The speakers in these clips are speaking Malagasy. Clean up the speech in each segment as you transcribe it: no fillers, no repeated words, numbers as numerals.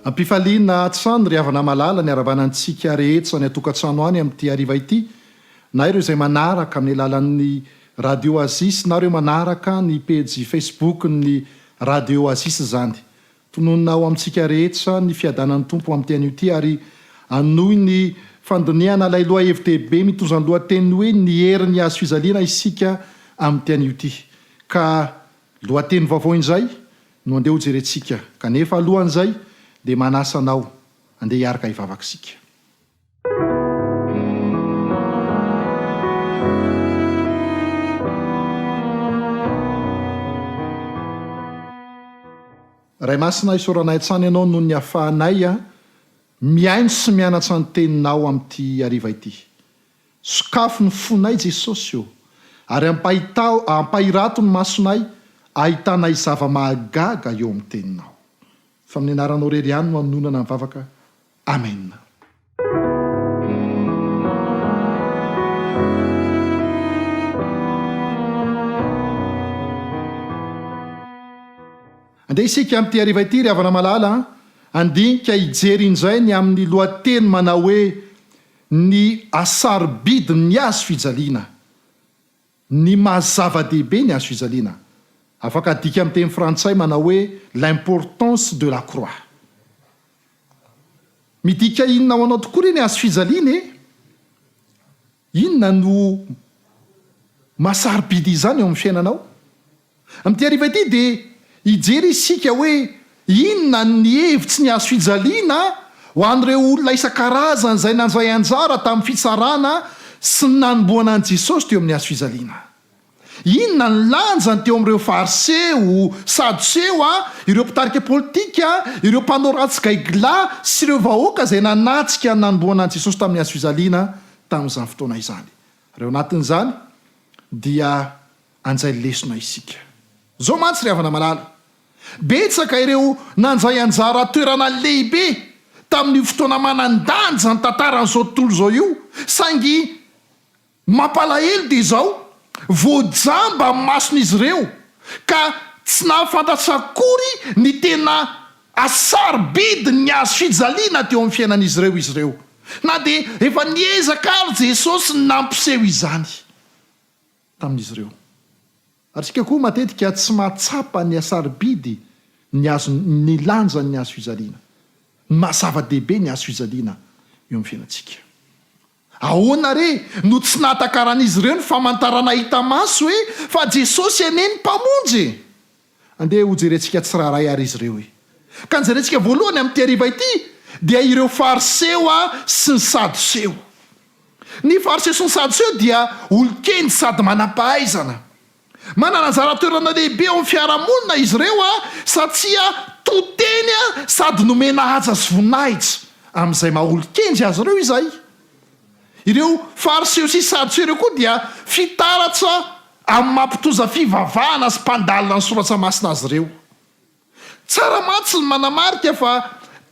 Ampifaliana hatrany ry havana malala ny haravana antsika rehetra any an-tokantrano any amin'ity hariva ity, na ireo izay manaraka amin'ny alalan'ny Radio Oasis na ireo manaraka ny pejy Facebook-n'ny Radio Oasis izany. Tononina ao amintsika rehetra ny fiadanan'ny Tompo amin'ity anio ity ary hanohy ny fandinihana ilay lohahevi-dehibe mitondra ny lohateny hoe Ny herin'ny hazo fijaliana isika amin'ity anio ity. Ka lohateny vaovao indray no andeha hojerentsika. Kanefa alohan'izay dia manasa anao andeha hiaraka hivavaka isika. Ray Masina, isaoranay hatrany Ianao noho ny ahafahanay mihaino sy mianatra ny Teninao amin'ity hariva ity. Sokafy ny fonay Jesosy ô, ary ampahitao, ampahirato ny masonay ahitanay zava-mahagaga eo amin'ny Teninao. Fa amin'ny Anaranao irery ihany no anononana ny vavaka. Amen. Andeha isika amin'ity hariva ity ry havana malala a, handinika hijery indray ny amin'ny lohateny manao hoe Ny hasarobidin'ny hazo fijaliana. Ny maha zava-dehibe ny hazo fijaliana. Afaka adika amin'ny teny frantsay manao hoe l'importance de la croix. Midika inona ho anao tokoa re ny hazo fijaliana e? Inona no maha sarobidy izany eo amin'ny fiainanao? Amin'ity hariva ity dia hijery isika hoe inona ny hevitry ny hazo fijaliana ho an'ireo olona isan-karazany izay nandray anjara tamin'ny fitsarana sy ny nanombohana an'i Jesosy teo amin'ny hazo fijaliana. Inona ny lanjany teo amin'ireo Fariseo, Sadoseo, ireo mpitarika politika, ireo mpanao ratsy gaigilahy sy ireo vahoaka izay nanatrika ny nanombohana an'i Jesosy tamin'ny hazo fijaliana tamin'izany fotoana izany. Ary ao anatin'izany dia anjay lesona isika. Izao mantsy ry havana malala, betsaka ireo nandray anjara toerana lehibe tamin'io fotoana manan-danja ny tantaran'izao tontolo izao io, saingy mampalahelo dia izao, voajamba ny mason'izy ireo ka tsy nahafantatra akory ny tena hasarobidin'ny hazo fijaliana teo amin'ny fiainan'izy ireo izy ireo, na dia efa niezaka ary Jesosy ny nampiseho izany. tamin'izy ireo. Ary isika koa matetika tsy mahatsapa ny hasarobidy ny hazo ny lanjan'ny hazo fijaliana, ny maha zava-dehibe ny hazo fijaliana eo amin'ny fiainantsika. Ahoana re no tsy nahatakaran'izy ireo ny famantarana hita maso e fa Jesosy anie ny Mpamonjy e? Andeha hojerentsika tsirairay àry izy ireo e. Ka ny jerentsika voalohany amin'ity hariva ity dia ireo Fariseo sy ny Sadoseo. Ny Fariseo sy ny Sadoseo dia olon-kendry sady manam-pahaizana. Manana anjara toerana lehibe eo amin'ny fiarahamonina izy ireo satria to teny sady nomena haja sy voninahitra amin'izay maha olon-kendry azy ireo izay. Ireo Fariseo sy Sadoseo ireo koa dia fitaratra amin'ny maha mpitoza fivavahana sy mpandalina ny Soratra Masina azy ireo. Tsara mantsy ny manamarika fa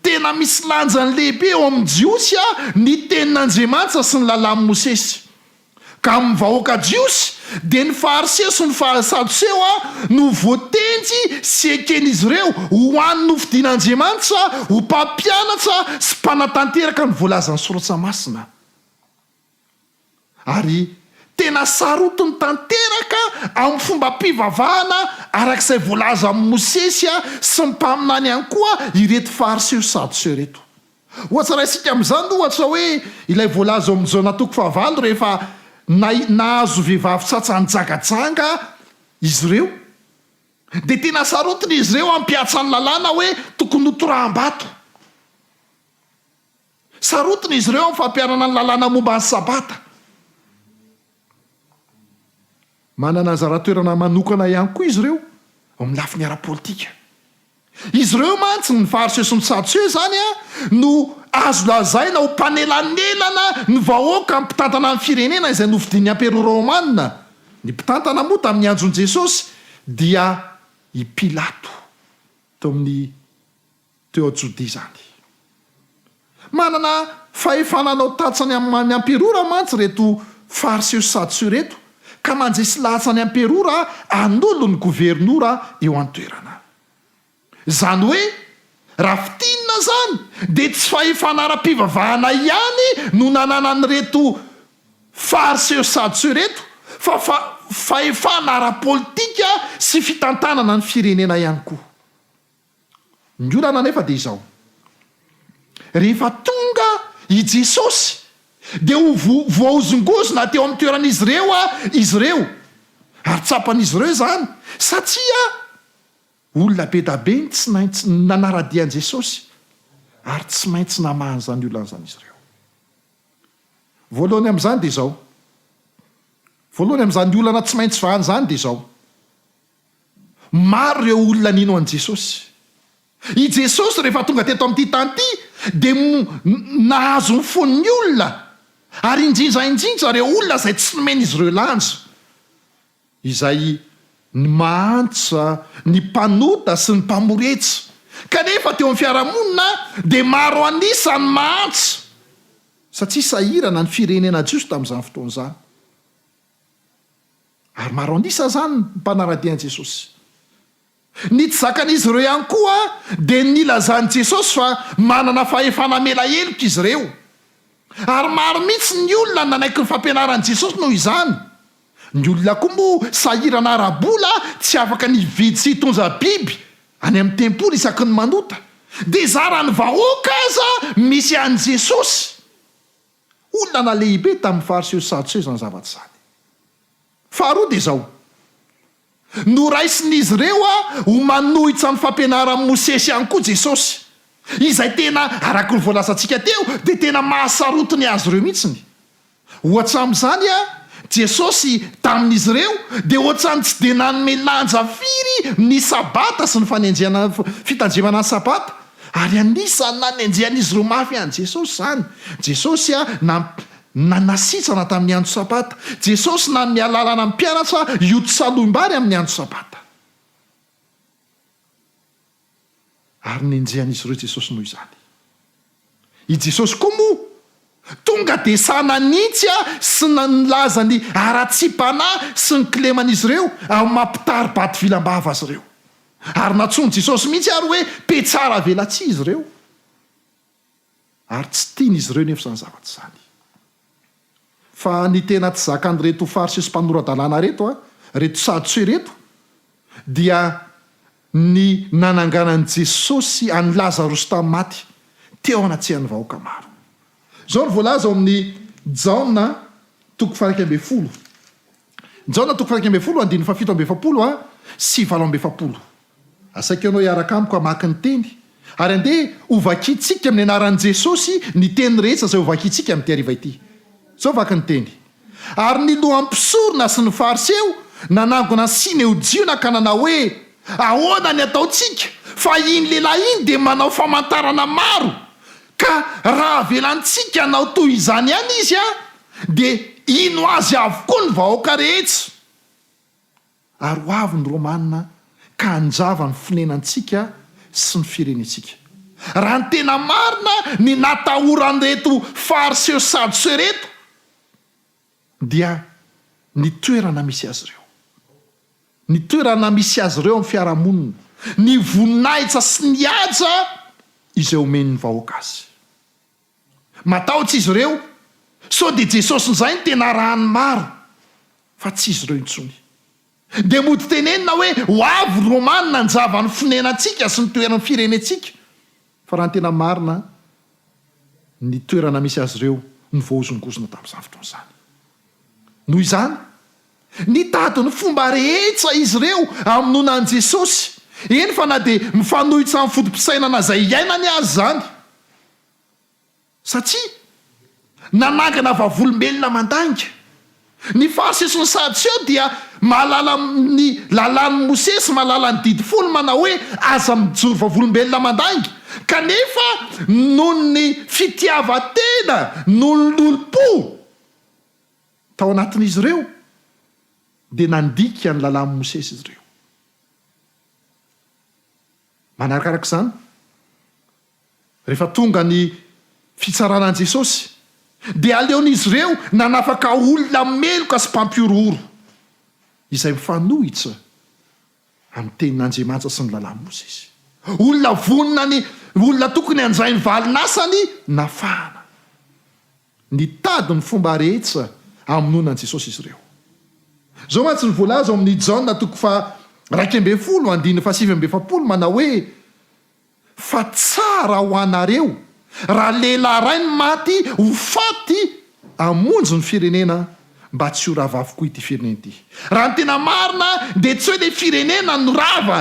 tena misy lanjany lehibe eo amin'ny Jiosy ny Tenin'Andriamanitra sy ny Lalàn'i Mosesy. Ka amin'ny vahoaka jiosy, dia ny Fariseo sy ny Sadoseo no voatendry sy eken'izy ireo ho hany nofidin'Andriamanitra ho mpampianatra sy mpanatanteraka ny voalazan'ny Soratra Masina. Ary tena sarotiny tanteraka amin'ny fombam-pivavahana araka izay voalazan'i Mosesy sy ny mpaminany ihany koa ireto Fariseo sy Sadoseo ireto. Ohatra raisika amin'izany ohatra hoe ilay voalaza ao amin'ny Jaona toko fahavalo rehefa nahazo vehivavy tratra nijangajanga izy ireo dia tena sarotiny izy ireo hampihatsa ny lalàna hoe tokony hotoraham-bato. Sarotiny izy ireo amin'ny fampiharana ny lalàna momba ny Sabata. Manana anjara toerana manokana ihany koa izy ireo ao amin'ny lafiny ara-politika. Izy ireo mantsy, ny Fariseo sy ny Sadoseo izany, no azo lazaina ho mpanelanelana ny vahoaka mpitantana ny firenena izay nofidin'ny Amperora Romana. Ny mpitantana moa tamin'ny andron'i Jesosy dia i Pilato teo amin'ny teo Jodia izany. Manana fahefana hanao tatitra ny amin'ny amperora mantsy ireto Fariseo sy Sadoseo ireto, ka mandresy lahatra ny amperora hanolo ny governora eo an-toerana. Izany hoe, Raha fintinina izany dia tsy fahefana ara-pivavahana ihany no nananan'ireto Fariseo sy Sadoseo ireto fa fahefana ara-politika sy fitantanana ny firenena ihany koa. Ny olana anefa dia izao, rehefa tonga i Jesosy dia ho voahozongozona teo amin'ny toeran'izy ireo izy ireo, ary tsapan'izy ireo izany satria olona be da be ny tsy naintsy nanara-dia an'i Jesosy ary tsy maintsy namaha an'izany olana izany izy ireo. Voalohany amin'izany dia izao, voalohany amin'izany olana tsy maintsy vahana izany dia izao, Maro ireo olona nino an'i Jesosy. I Jesosy rehefa tonga teto amin'ity tany ity dia nahazo ny fon'ny olona, ary indrindra indrindra ireo olona izay tsy nomen'izy ireo lanja, izay ny mahantra, ny mpanota sy ny mpamoretsa. Kanefa teo amin'ny fiarahamonina dia maro an'isa ny mahantra, satria sahirana ny firenena jiosy tamin'izany fotoana izany. Ary maro an'isa izany ny mpanara-dia an'i Jesosy. Ny tsy zakan'izy ireo ihany koa dia ny nilazan'i Jesosy fa manana fahefana hamela heloka izy ireo. Ary maro mihitsy ny olona nanaiky ny fampianaran'i Jesosy noho izany. Ny olona koa moa sahirana ara-bola tsy afaka ny hividy sy hitondra biby any amin'ny tempoly isaky ny manota. Dia zara ny vahoaka aza misy an'i Jesosy. Olana lehibe tamin'ny Fariseo sy Sadoseo izany zavatra izany. Faharoa dia izao, noraisin'izy ireo ho manohitra ny fampianaran'i Mosesy ihany koa Jesosy, izay tena, araka ny voalazantsika teo, dia tena mahasarotiny azy ireo mihitsiny. Ohatra amin'izany, Jesosy tamin'izy ireo dia ohatran'ny tsy dia nanome lanja firy ny Sabata sy ny fanenjehana fitandremana ny Sabata, ary anisan'ny nanenjehan'izy ireo mafy an'i Jesosy izany. Jesosy nanasitrana tamin'ny andro Sabata. Jesosy nanome alalana ny mpianatra hioty salohim-bary amin'ny andro Sabata. Ary nenjehan'izy ireo Jesosy noho izany. I Jesosy koa moa tonga dia sahy nanintsy sy nilaza ny haratsiam-panahy sy ny kileman'izy ireo amin'ny maha mpitari-bato vilam-bava azy ireo. Ary nantsoin'i Jesosy mihitsy ary hoe mpitsara velatsihy izy ireo. Ary tsy tian'izy ireo nefa izany zavatra izany. Fa ny tena tsy zakan'ireto Fariseo sy mpanora-dalàna ireto, ireto Sadoseo ireto, dia ny nananganan'i Jesosy an'i Lazarosy tamin'ny maty teo anatrehan'ny vahoaka maro. Izao no voalaza ao amin'ny Jaona toko faha-11. Jaona toko faha-11 andininy faha-47 sy 48. Asaiko ianao hiaraka amiko hamaky ny teny, ary andeha hovakintsika amin'ny anaran'i Jesosy ny teny rehetra izay hovakintsika amin'ity hariva ity. Izao vaky ny teny, Ary ny lohan'ny mpisorona sy ny Fariseo nanangona ny Sineojiona ka nanao hoe, Ahoana ny ataontsika, fa iny lehilahy iny dia manao famantarana maro, ka raha avelantsika hanao toy izany ihany izy, dia hino azy avokoa ny vahoaka rehetra. Ary ho avy ny Romana ka handrava ny fonenantsika sy ny firenentsika. Raha ny tena marina, ny natahoran'ireto Fariseo sy Sadoseo ireto dia ny toerana misy azy ireo. Ny toerana misy azy ireo amin'ny fiarahamonina, ny voninahitra sy ny haja izay omen'ny vahoaka azy. Matahotra izy ireo sao dia Jesosy indray no tena arahan'ny maro fa tsy izy ireo intsony. Dia mody tenenina hoe ho avy ny Romana hanjava ny fonenantsika sy ny toeran'ny firenentsika. Fa raha ny tena marina, ny toerana misy azy ireo no voahozongozona tamin'izany fotoana izany. Noho izany, nitady ny fomba rehetra izy ireo hamonoana an'i Jesosy, eny fa na dia mifanohitra amin'ny foto-pisainana izay iainany aza izany. Satria nanangana vavolombelona mandainga. Ny Fariseo sy ny Sadoseo dia mahalala ny lalàn'i Mosesy, mahalala ny didy folo manao hoe aza mijoro vavolombelona mandainga. Kanefa noho ny fitiavan-tena, noho ny lolompo tao anatin'izy ireo dia nandika ny lalàn'i Mosesy izy ireo. Manarakaraka izany, Rehefa tonga ny fitsarana an'i Jesosy, dia aleon'izy ireo nanafaka olona meloka sy mpampihorohoro, izay mifanohitra amin'ny Tenin'Andriamanitra sy ny Lalàn'i Mosesy. Olona vonona ny Olona tokony handray ny valin'asany nafahana. Nitady ny fomba rehetra hamonoana an'i Jesosy izy ireo. Izao mantsy no voalaza ao amin'ny Jaona toko faha 11 andininy faha 49 manao hoe, Fa tsara ho anareo raha lehilahy iray no maty ho faty hamonjy ny firenena mba tsy ho rava avokoa ity firenena ity. Raha ny tena marina dia tsy hoe ilay firenena no rava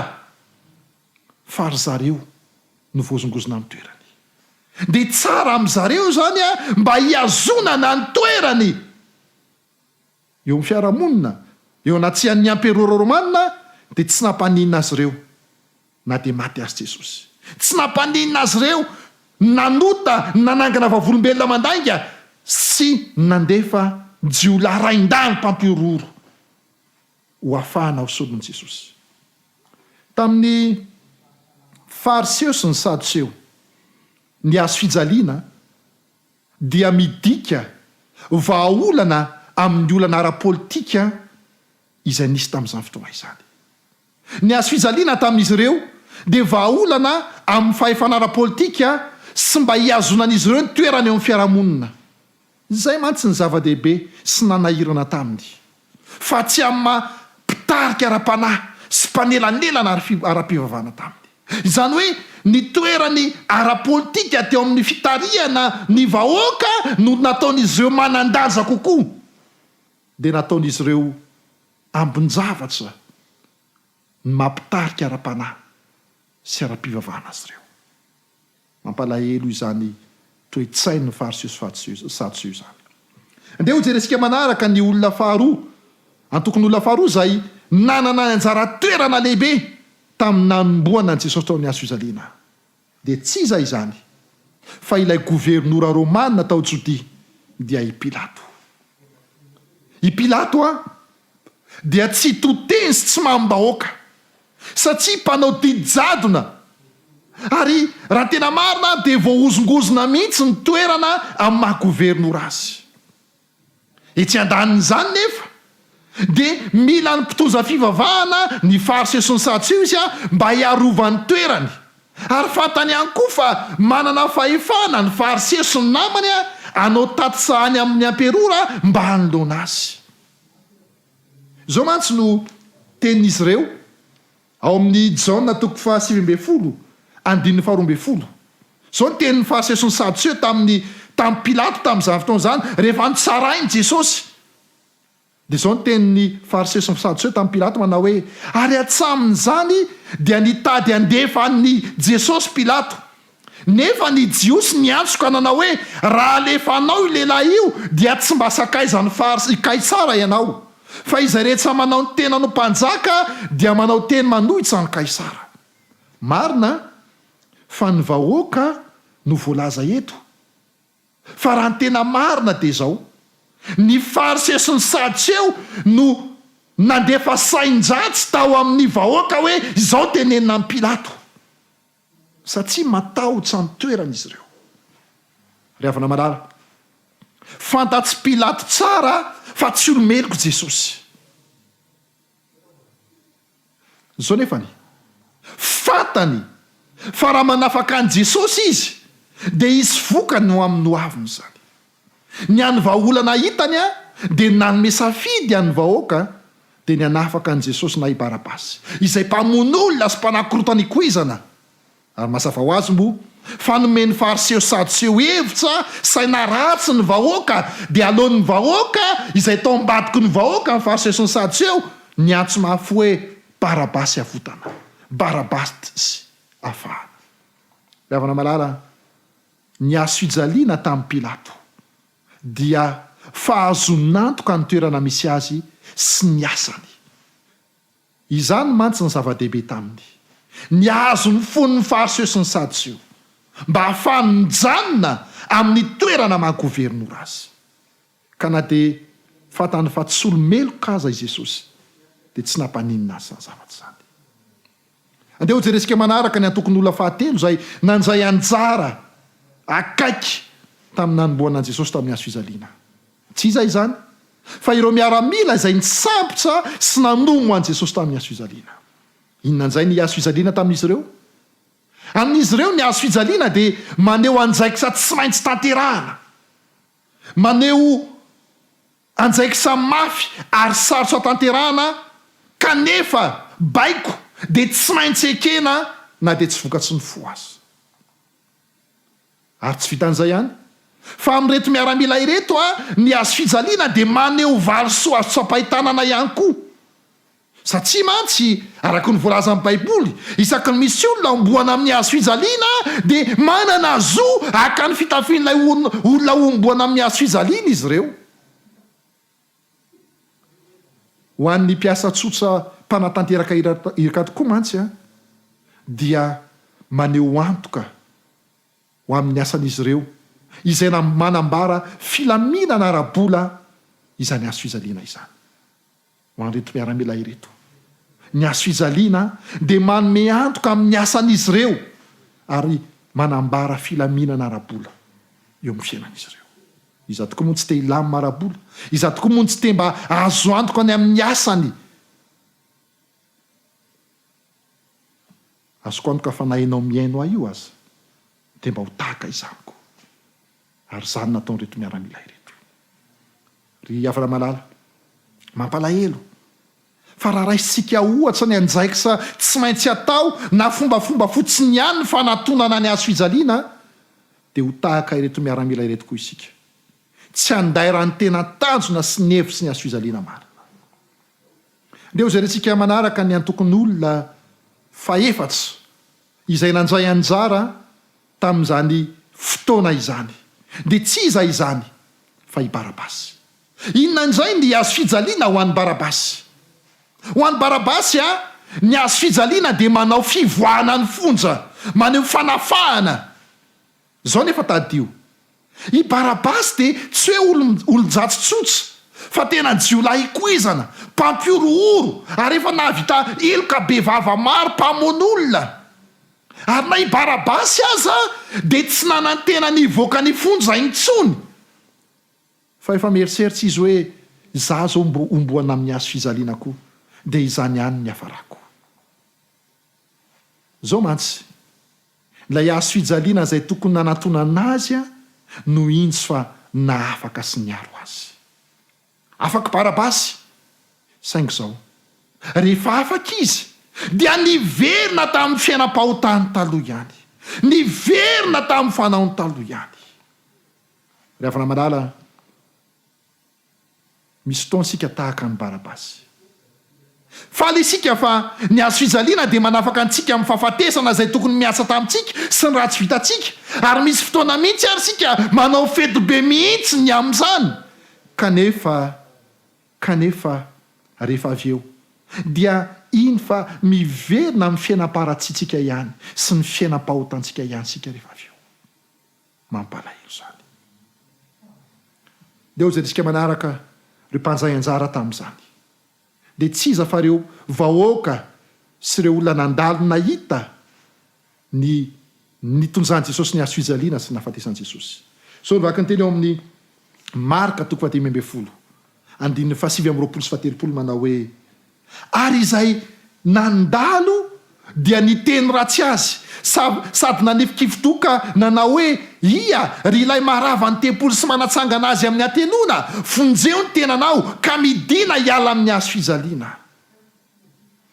fa ry zareo no voazongozona amin'ny toerany. Dia tsara amin-dry zareo izany mba hihazonana ny toerany eo amin'ny fiarahamonina, eo anatrehan'ny amperora romana dia tsy nampaninona azy ireo na dia maty azy Jesosy. Tsy nampaninona azy ireo ny nanota, ny nanangana vavolombelona mandainga sy ny nandefa jiolahy raindahiny mpampihorohoro ho afahana ho solon'i Jesosy. Tamin'ny Fariseo sy ny Sadoseo, ny hazo fijaliana dia midika vahaolana amin'ny olana ara-politika izay nisy tamin'izany fotoana izany. Ny hazo fijaliana tamin'izy ireo dia vahaolana amin'ny fahefana ara-politika sy mba hihazonan'izy ireo ny toerany eo amin'ny fiarahamonina. Izay mantsy ny zava-dehibe sy nanahirana taminy, fa tsy amin'ny maha mpitarika ara-panahy sy mpanelanelana ara-pivavahana taminy. Izany hoe ny toerany ara-politika teo amin'ny fitarihana ny vahoaka no nataon'izy ireo manan-danja kokoa, dia nataon'izy ireo ambin-javatra ny maha mpitarika ara-panahy sy ara-pivavahana azy ireo. Mampalahelo izany toe-tsain'ny Fariseo sy Sadoseo izany. Andeha hojerentsika manaraka ny olona faharoa, antokon'olona faharoa izay nanana ny anjara toerana lehibe tamin'ny nanombohana an'i Jesosy tao amin'ny hazo fijaliana. Dia tsy iza izany fa ilay governora romana tao Jodia, dia i Pilato. I Pilato dia tsy to teny sy tsy mamim-bahoaka, satria mpanao didy jadona, ary raha tena marina dia voahozongozona mihitsy ny toerana amin'ny maha governora azy. Etsy andanin'izany nefa dia mila ny mpitondra fivavahana, ny Fariseo sy ny Sadoseo izy mba hiarovany ny toerany. Ary fantany ihany koa fa manana fahefana ny Fariseo sy ny namany hanao tatitra any amin'ny amperora mba hanoloana azy. Izao mantsy no tenin'izy ireo ao amin'ny Jaona toko faha-19, andininy faha-12. Izao no tenin'ny Fariseo sy ny Sadoseo tamin'ny tamin'i Pilato tamin'izany fotoana izany, rehefa notsarainy Jesosy. Dia izao no tenin'ny Fariseo sy ny Sadoseo tamin'i Pilato manao hoe, Ary hatramin'izany dia nitady handefa an'i Jesosy Pilato. Nefa ny Jiosy niantso ka nanao hoe, Raha alefanao io lehilahy io, dia tsy mba sakaizan'i Fars i Kaisara ianao. Fa izay rehetra manao ny tenany ho mpanjaka dia manao teny manohitra an'i Kaisara. Marina fa ny vahoaka no voalaza eto. Fa raha ny tena marina dia izao, ny Fariseo sy ny Sadoseo no nandefa sain-dratsy tao amin'ny vahoaka hoe izao tenenina amin'i Pilato. Satria matahotra ny toerany izy ireo. Ry havana malala, fantatr'i Pilato tsara fa tsy olo-meloka Jesosy. Izao nefany, fantany fa raha manafaka an'i Jesosy izy, dia hisy vokany ho amin'ny hoaviny izany. Ny hany vahaolana hitany dia ny nanome safidy an'ny vahoaka, dia ny hanafaka an'i Jesosy na i Barabasy, izay mpamono olona sy mpanakorotana ikoizana. Ary mazava ho azy moa fa nomen'ny Fariseo Sadoseo hevitra saina ratsy ny vahoaka, dia aleon'ny vahoaka izay tao ambadiky ny vahoaka ny Fariseo sy ny Sadoseo niantso mafy hoe, Barabasy avotana! Barabasy afahana! Ry havana malala, ny hazo fijaliana tamin'i Pilato dia fahazoan'antoka ny toerana misy azy sy ny asany. Izany mantsy ny zava-dehibe taminy. Ny hahazo ny fon'ny Fariseo sy ny Sadoseo, mba hahafahany mijanona amin'ny toerana maha governora azy. Ka na dia fantany fa tsy olo-meloka aza i Jesosy, dia tsy nampaninona azy izany zavatra izany. Andeha hojerentsika manaraka ny antokon'olona fahatelo izay nandray anjara akaiky tamin'ny nanombohana an'i Jesosy tamin'ny hazo fijaliana. Tsy iza izany fa ireo miaramila izay nisambotra sy namono an'i Jesosy tamin'ny hazo fijaliana. Inona indray ny hazo fijaliana tamin'izy ireo? Amin'izy ireo, ny hazo fijaliana dia maneho andraikitra tsy maintsy tanterahana. Maneho andraikitra mafy ary sarotra tanterahana kanefa baiko dia tsy maintsy ekena na dia tsy vokatry ny fo aza. Ary tsy vitan'izay ihany, fa amin'ireto miaramila ireto ny hazo fijaliana dia maneho valisoa azo tsapain-tanana ihany koa. Satria mantsy, araka ny voalazan'ny Baiboly, isaky ny misy olona homboana amin'ny hazo fijaliana dia manana zo haka ny fitafian'ilay olona homboana amin'ny hazo fijaliana izy ireo. Ho an'ny mpiasa tsotra mpanatanteraka iraka tokoa mantsy dia maneho antoka ho amin'ny asan'izy ireo izay manambara filaminana ara-bola izany hazo fijaliana izany. Ho an'ireto miaramila ireto, ny hazo fijaliana dia manome antoka amin'ny asan'izy ireo ary manambara filaminana ara-bola eo amin'ny fiainan'izy ireo. Iza tokoa moa no tsy te hilamina ara-bola? Iza tokoa moa no tsy te mba hahazo antoka ny amin'ny asany? Azoko antoka fa na ianao mihaino ahy io aza dia mba ho tahaka izany koa. Ary izany nataon'ireto miaramila ireto. Ry havana malala, mampalahelo fa raha raisintsika ohatra ny andraikitra tsy maintsy atao na fombafomba fotsiny ihany ny fanatonana ny hazo fijaliana dia ho tahaka ireto miaramila ireto koa isika. Tsy handairan'ny tena tanjona sy ny hevitry ny hazo fijaliana marina. Ndeha hojerentsika manaraka ny antokon'olona fahefatra izay nandray anjara tamin'izany fotoana izany. Dia tsy iza izany fa i Barabasy. Inona indray ny hazo fijaliana ho an'i Barabasy? Ho an'i Barabasy, ny hazo fijaliana dia manao fivoahana ny fonja, maneho fanafahana. Izao nefa tadidio, i Barabasy dia tsy hoe olon-dratsy tsotra, fa tena jiolahy ikoizana, mpampihorohoro, ary efa nahavita heloka bevava maro, mpamono olona. Ary na i Barabasy aza dia tsy nanantena ny hivoaka ny fonja intsony. Fa efa mieritreritra izy hoe, Izaho izao mbo homboana amin'ny hazo fijaliana koa, dia izany ihany ny hiafarako. Izao mantsy, ilay hazo fijaliana izay tokony nanantonana azy no injy fa nahafaka sy niaro azy. Afak'i Barabasy, saingy izao, rehefa afaka izy, dia niverina tamin'ny fiainam-pahotany taloha ihany, niverina tamin'ny fanaony taloha ihany. Ry havana malala, misy fotoana isika tahaka an'i Barabasy. Faly isika fa ny hazo fijaliana dia manafaka antsika amin'ny fahafatesana izay tokony miasa tamintsika sy ny ratsy vitantsika, ary misy fotoana mihitsy ary isika manao fety be mihitsy ny amin'izany, kanefa, kanefa rehefa avy eo dia iny fa miverina amin'ny fiainam-paharatsiantsika ihany sy ny fiainam-pahotantsika ihany isika rehefa avy eo. Mampalahelo izany. Dia hoy izay manaraka ireo mpanjay anjara tamin'izany. Dia tsy iza fa ireo vahoaka sy ireo olona nandalo nahita ny nitondran'i Jesosy ny hazo fijaliana sy ny nahafatesan'i Jesosy. Izao no vaky ny teny ao amin'ny Marka toko fahadimy ambin'ny folo, andininy fahasivy amby roapolo sy fahatelopolo manao hoe, Ary izay nandalo dia niteny ratsy azy, sady nanifikifi-doha ka nanao hoe, Ia, ry ilay maharava ny tempoly sy manatsangana azy amin'ny hateloana, vonjeo ny tenanao, ka midìna hiala amin'ny hazo fijaliana.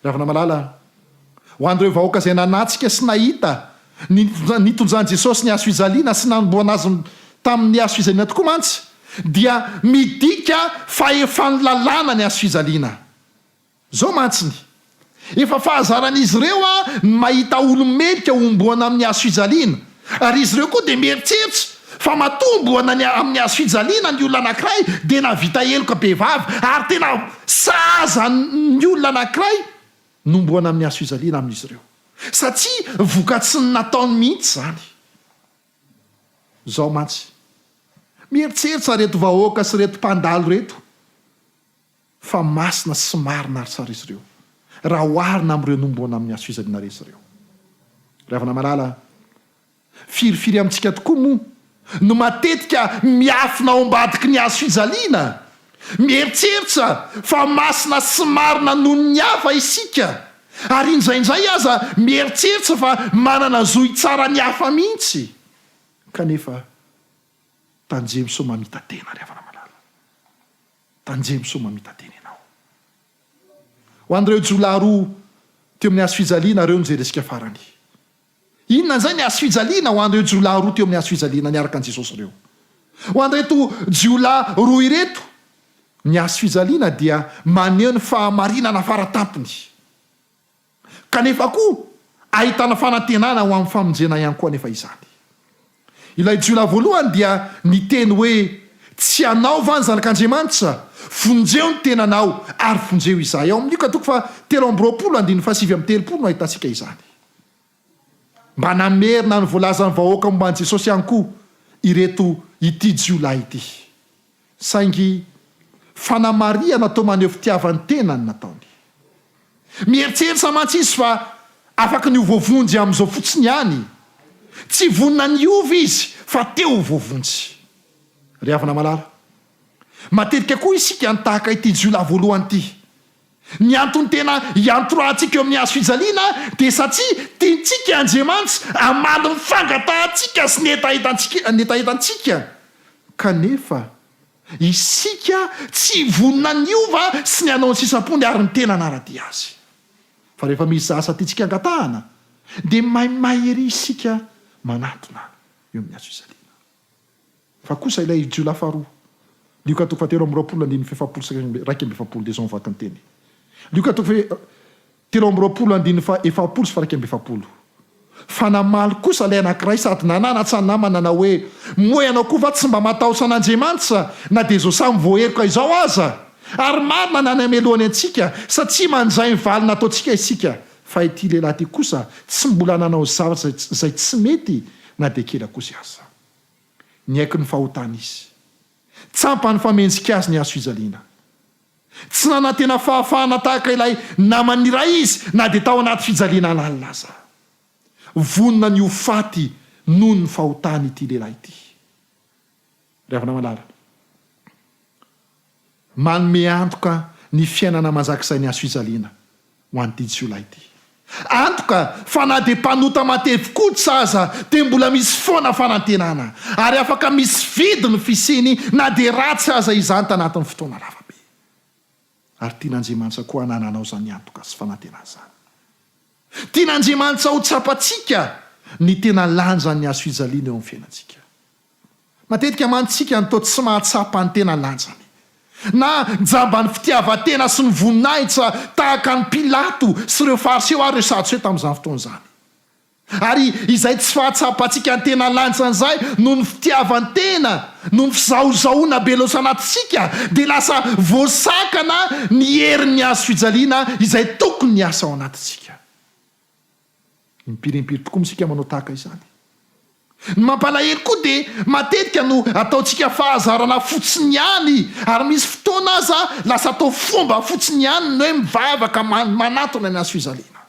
Ry havana malala, ho an'ireo vahoaka izay nanatrika sy nahita ny nitondran'i Jesosy ny hazo fijaliana sy nanombohana azy tamin'ny hazo fijaliana tokoa mantsy, dia midika fahefan'ny lalàna ny hazo fijaliana. Izao mantsy ny, efa fahazaran'izy ireo ny mahita olo-melika homboana amin'ny hazo fijaliana, ary izy ireo koa dia mieritreritra fa matoa homboana ny amin'ny hazo fijaliana ny olona anankiray dia nahavita heloka bevava, ary tena sahaza ny olona anankiray ny homboana amin'ny hazo fijaliana amin'izy ireo, satria vokatry ny nataony mihitsy izany. Izao mantsy, mieritreritra ireto vahoaka sy ireto mpandalo ireto fa masina sy marina ary tsara izy ireo, raha oharina amin'ireo nomboana amin'ny hazo fijaliana resy ireo. Ry havana malala, firifiry amintsika tokoa moa no matetika miafina ao ambadiky ny hazo fijaliana, mieritreritra fa masina sy marina noho ny hafa isika? Ary indraindray aza mieritreritra fa manana zo hitsara ny hafa mihitsy. Kanefa tanjemo sao mamita-tena ry havana malala. Tanjemo sao mamita-tena ianao. Ho an'ireo jiolahy roa teo amin'ny hazofijaliana, ireo no jerentsika farany. Inona indray ny hazofijaliana ho an'ireo jiolahy roa teo amin'ny hazofijaliana niaraka an'i Jesosy ireo? Ho an'ireto jiolahy roa ireto, ny hazofijaliana dia maneho ny fahamarinana faratampony. Kanefa koa, ahitana fanantenana ho amin'ny famonjena ihany koa anefa izany. Ilay jiolahy voalohany dia niteny hoe, Tsy ianao va ny Zanak'Andriamanitra? Vonjeo ny tenanao, ary vonjeo izahay. Ao amin'ny Lioka toko faha 23 andininy faha 39 no ahitantsika izany. Mba namerina ny voalazan'ny vahoaka momba an'i Jesosy ihany koa ireto ity jiolahy ity. Saingy fanamarihana toa maneho fitiavan-tena ny nataony. Mieritreritra mantsy izy fa afaky ny ho voavonjy amin'izao fotsiny ihany. Tsy vonona ny hiova izy fa te ho voavonjy. Ry havana malala, matetika koa isika no tahaka ity jiolahy voalohany ity. Ny antony tena iantorahantsika eo amin'ny hazo fijaliana dia satria tiantsika Andriamanitra hamaly ny fangatahantsika sy ny hetahetantsika ny hetahetantsika. Kanefa isika tsy vonona ny hiova sy ny hanao ny sisampony ary ny tena hanara-dia Azy. Fa rehefa misy asa tiantsika angatahana dia maimay ery isika manatona eo amin'ny hazo fijaliana. Fa kosa ilay jiolahy faharoa, Lioka toko fahatelo amby 20 andininy fahefapolo sy 41 dia izao ny vaky ny teny. Lioka toko faha 23 andininy faha-efapolo sy faha-41. Fa namaly kosa ilay anankiray sady nananatra ny namany nanao hoe, Moa ianao koa va tsy mba matahotra an'Andriamanitra, na dia izao samy voaheloka izao aza? Ary marina ny hanamelohany antsika, satria mandray ny valiny nataontsika isika. Fa ity lehilahy ity kosa tsy mbola nanao zavatra izay tsy mety na dia kely akory aza. Niaiky ny fahotany izy. Tsampany fa mendrika azy ny hazo fijaliana. Tsy nanantena fahafahana tahaka ilay namany iray izy na dia tao anaty fijaliana lalina aza. Vonona ny ho faty noho ny fahotany ity lehilahy ity. Ry havana malala, manome antoka ny fiainana mandrakizay ny hazo fijaliana ho an'ity jiolahy ity. Antoka fa na dia mpanota matevi-koditra aza dia mbola misy foana fanantenana ary afaka misy vidiny ny fisiany na dia ratsy aza izany tanatin'ny fotoana lava be. Ary tian'Andriamanitra koa hanananao izany antoka sy fanantenana izany. Tian'Andriamanitra ho tsapantsika ny tena lanjan'ny hazo fijaliana eo amin'ny fiainantsika. Matetika mantsy isika no toa tsy mahatsapa ny tena lanjany. Na jamban'ny fitiavan-tena sy ny voninahitra tahaka an'i Pilato sy ireo Fariseo ary ireo Sadoseo tamin'izany fotoana izany. Ary izay tsy fahatsapantsika ny tena lanjany izay noho ny fitiavan-tena, noho ny fizahozahoana be loatra anatintsika, dia lasa voasakana ny herin'ny hazo fijaliana izay tokony hiasa ao anatintsika. Impiry impiry tokoa isika manao tahaka izany. Ny mampalahelo koa dia matetika no ataontsika fahazarana fotsiny ihany ary misy fotoana aza lasa atao fomba fotsiny ihany ny hoe mivavaka manatona ny hazo fijaliana.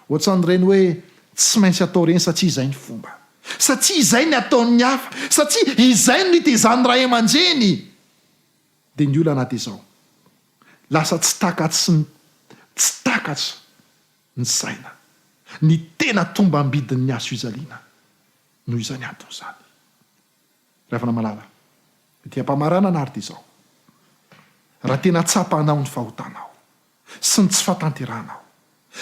Ohatran'ireny hoe tsy maintsy atao ireny satria izay ny fomba. Satria izay ny ataon'ny hafa. Satria izay no nitezan'ny ray aman-dreny. Dia ny olana dia izao, lasa tsy takatsy ny tsy takatra ny saina, ny tena tombam-bidin'ny hazo fijaliana noho izany antony izany. Ry havana malala, ety am-pamaranana ary dia izao, raha tena tsapanao ny fahotanao sy ny tsy fahatanterahanao,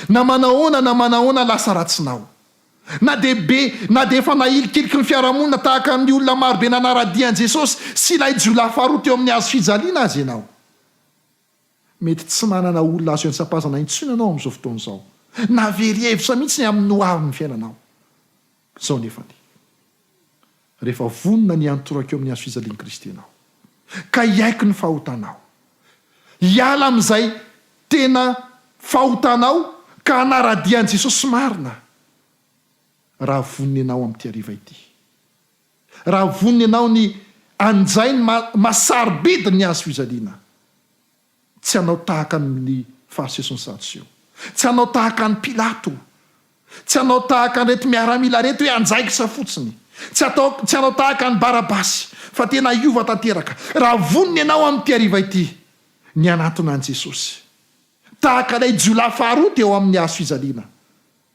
na manahoana na manahoana lasa ratsinao, na dia be na dia efa nahilikiliky ny fiarahamonina tahaka ny olona marobe nanara-dia an'i Jesosy sy ilay jiolahy faharoa teo amin'ny hazo fijaliana aza ianao, Mety tsy manana olona azo iantsapazana intsony ianao amin'izao fotoana izao, na very hevitra mihitsy ny amin'ny hoavin'ny fiainanao. Izao nefany, rehefa vonona ny hiantoraka eo amin'ny hazo fijalian'i Kristy ianao, ka hiaiky ny fahotanao, hiala amin'izay tena fahotanao ka hanara-dia an'i Jesosy marina, raha vonona ianao amin'ity hariva ity, Raha vonona ianao ny hanjay ny maha sarobidy ny hazo fijaliana, tsy hanao tahaka ny Fariseo sy ny Sadoseo, tsy hanao tahaka an'i Pilato, tsy hanao tahaka an'ireto miaramila ireto hoe anjaikitra fotsiny, tsy atao, tsy hanao tahaka an'i Barabasy, fa tena hiova tanteraka. Raha vonona ianao amin'ity hariva ity ny hanatona an'i Jesosy. Tahaka ilay jiolahy faharoa teo amin'ny hazo fijaliana,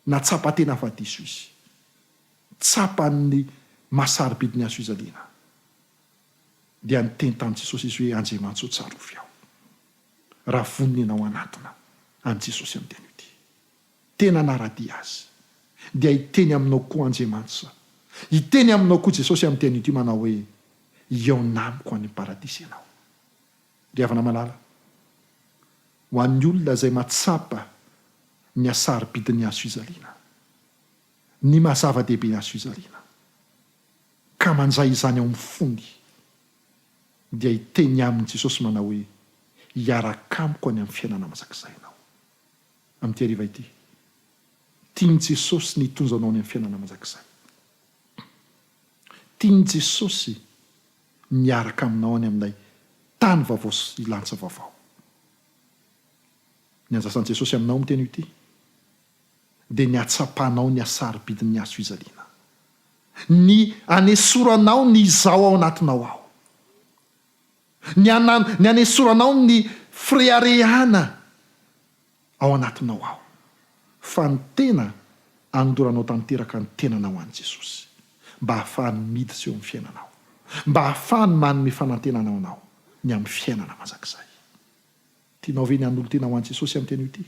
nahatsapa tena fa diso izy. Tsapany ny maha sarobidy ny hazo fijaliana. Dia niteny tamin'i Jesosy izy hoe, Andriamanitso, tsarovy aho. Raha vonona ianao hanatona an'i Jesosy amin'ity anio ity, tena hanara-dia Azy, dia hiteny aminao koa Andriamanitra. Hiteny aminao koa Jesosy amin'ity anio ity manao hoe, Hihaona amiko any am-paradisa ianao. Ry havana malala, ho an'ny olona izay mahatsapa ny hasarobidin'ny hazo fijaliana, ny maha zava-dehibe ny hazo fijaliana, ka mandray izany ao amin'ny fony, dia hiteny aminy Jesosy manao hoe, Hiaraka amiko any amin'ny fiainana mandrakizay ianao. Amin'ity hariva ity, tian'i Jesosy ny hitondra anao any amin'ny fiainana mandrakizay. Tian'i Jesosy ny hiaraka aminao any amin'ilay tany vaovao sy lanitra vaovao. Ny andrasan'i Jesosy aminao amin'ity anio ity, dia ny hahatsapanao ny hasarobidin'ny hazo fijaliana. Ny hanesoranao ny izaho ao anatinao ao. Ny ny hanesoranao ny fireharehana ao anatinao ao. Fa ny tena andoranao tanteraka ny tenanao an'i Jesosy. Mba hahafahany miditra eo amin'ny fiainanao. Mba hahafahany manome fanantenana ho anao ny amin'ny fiainana mandrakizay. Tianao ve ny hanolo-tena ho an'i Jesosy amin'ity anio ity?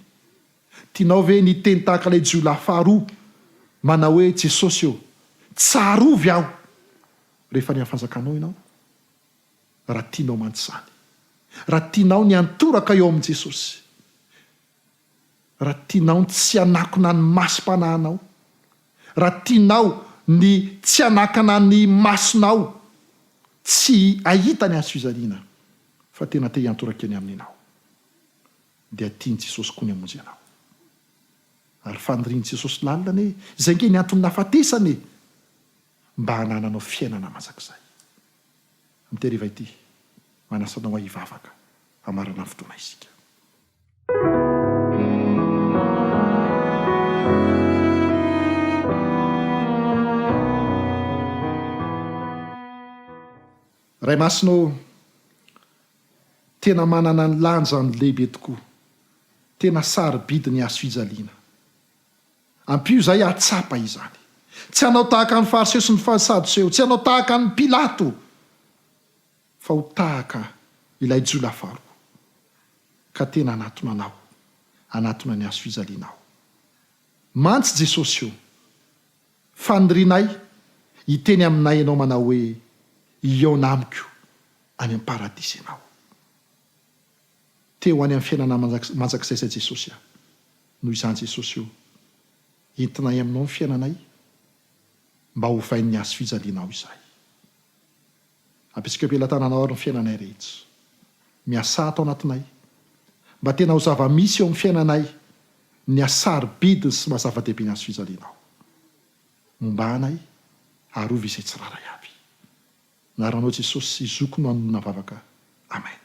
Tianao ve ny hiteny tahaka ilay jiolahy faharoa manao hoe, Jesosy ô, tsarovy aho rehefa any amin'ny fanjakanao ianao? Raha tianao mantsy izany. Raha tianao ny hantoraka eo amin'i Jesosy. Raha tianao ny tsy hanakona ny masom-panahinao. Raha tianao ny tsy hanakana ny masonao tsy hahita ny hazofijaliana fa tena te hiantoraka eny aminy ianao, dia tian'i Jesosy koa ny hamonjy anao. Ary fanirian'i Jesosy lalina anie, izay ange ny antony nahafatesany e! Mba hanananao fiainana mandrakizay. Amin'ity hariva ity, manasa anao aho hivavaka hamarana ny fotoana isika. Ray Masina ô, tena manana ny lanjany lehibe tokoa, tena sarobidy ny hazo fijaliana. Ampio izahay hahatsapa izany. Tsy hanao tahaka ny Fariseo sy ny Sadoseo, tsy hanao tahaka an'i Pilato, fa ho tahaka ilay jiolahy faharoa, ka tena hanatona Anao, hanatona ny hazo fijalianao. Mantsy Jesosy ô, fanirianay hiteny aminay Ianao manao hoe, Hihaona amiko any am-paradisa Ianao. Te ho any amin'ny fiainana mandrakizay izay Jesosy a. Noho izany Jesosy ô, entinay aminao ny fiainanay, mba hovain'ny hazo fijalianao izahay. Apetraka eo am-pelatananao ary ny fiainanay rehetra. Miasà ato anatinay, mba tena ho zava-misy eo amin'ny fiainanay ny hasarobidiny sy maha zava-dehibe ny hazo fijalianao. Mombà anay, arovy izay tsirairay avy. Anaranao Jesosy sy Zoky no anonona vavaka. Amen.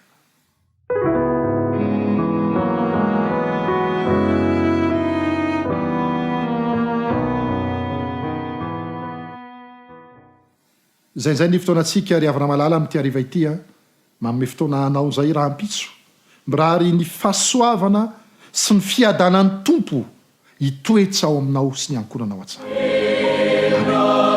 Izay indray ny fotoanantsika ry havana malala amin'ity hariva ity a! Manome fotoana anao izay rahampitso. Mirary ny fahasoavana sy ny fiadanan'ny Tompo hitoetra ao aminao sy ny ankohonanao hatrany. Amen.